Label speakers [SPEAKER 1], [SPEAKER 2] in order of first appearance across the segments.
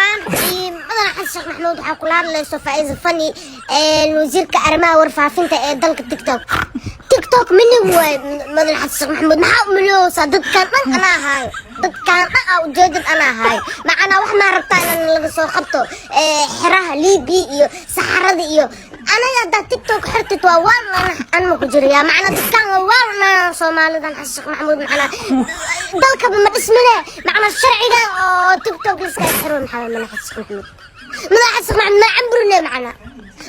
[SPEAKER 1] Raxmaan Raxiim. Mudane Xasan Sheekh Maxamuud, waxaa kula hadlayso Faa'iiso Fani, wasiirka arrimaha warfaafinta ee dalka TikTok. TikTok mini waay. Mudane Xasan Sheekh Maxamuud, maxaa u miloosa? Dadkan dhan anaa haayo, dadkan dhan aa ujeedad anaa haayo. Macnaa wax maa rabtaa in laga soo qabto xeraha Liibiya iyo saxarada iyo anaga? Haddaa TikTok xirtid waa waal anma ku jiraya. Macnaa dadkan waa waal Soomaalidan. Xasan Sheekh Maxamuud, macnaa dalkaba ma dhismine, macnaa sharcigan oo TikTok liskaga xiro maxaa? Madax Xasan Sheekh Maxamuud, madax Xasan Sheekh Maxamuud, ma camburine. Macnaa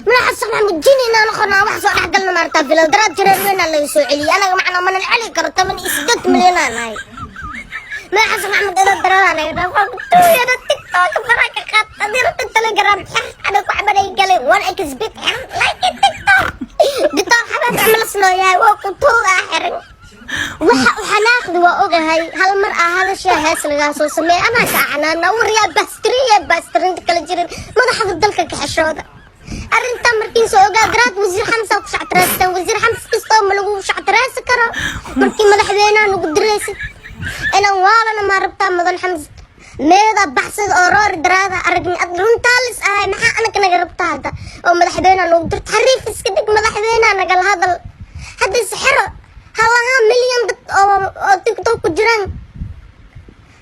[SPEAKER 1] madax Xasan Sheekh Maxamuud, jini inaan noqonaa wax soo dhex galna maartaa filal daraad jareer weynaa laga soo celiyay anaga. Macnaa mana celi karo, 18 milyan aan nahay. Madax Xasan Maxamuud, ida daradaa naga dhaa waa kutuuyada. TikTok fara ka qaad. Hadii rabta Telegram xir, aniga ku cabanay galay 1xBet xir, laakiin TikTok ditoor xabaab camal snoo yahay waa kutuugaa xiran. Waxa u xanaaqdi waa ogahay. Hal mar aa hadasha hees lagaa soo sameeya anaa kaa xanaana. Waryaa baastiriya, baastirinta kala jirin madaxda dalka kaxishooda. Arrintan markiin soo ogaa daraad wasiir Xamsa ku shactiraystaan. Wasiir Xamsa kastoo ma lagu shactiraysi karo markii madaxweynaha nagu diraysid inaan waalana maa rabtaa? Mudan Xamsa, meeda baxsada oo roori daraada aragni ad runtaalis ahay. Maxaa anaga naga rabtaa hadda oo madaxweynaha nagu dirto? Xariif iska dhig, madaxweynaha nagala hadal. Hadda isxiro halaha milyan dad oo TikTok ku jiraan.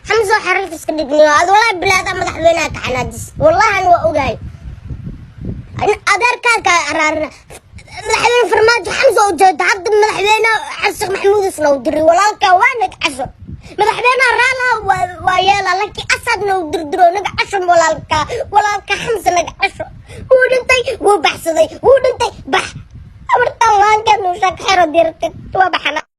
[SPEAKER 1] Xamsa, xariif iska dhigniyo ad. Wallahi bilaada madaxweynaha ka xanaajis. Wallahi an waa ogahay, adeerkaa kaa araarina madaxweyne Farmaajo. Xamsa u jeeda hadda madaxweyne Xasan Maxamuud isna u diray. Walaalkaa waa naga casho. Madaxweynaha raalaha waa yeela, laakiin asadna u dirdiro naga casho. Walaalkaa, walaalka Xamsa naga casho. Wuu dhintay, wuu baxsaday, wuu dhintay. Bax abartan laankeed nuushaa ka xero dirtid waa baxana.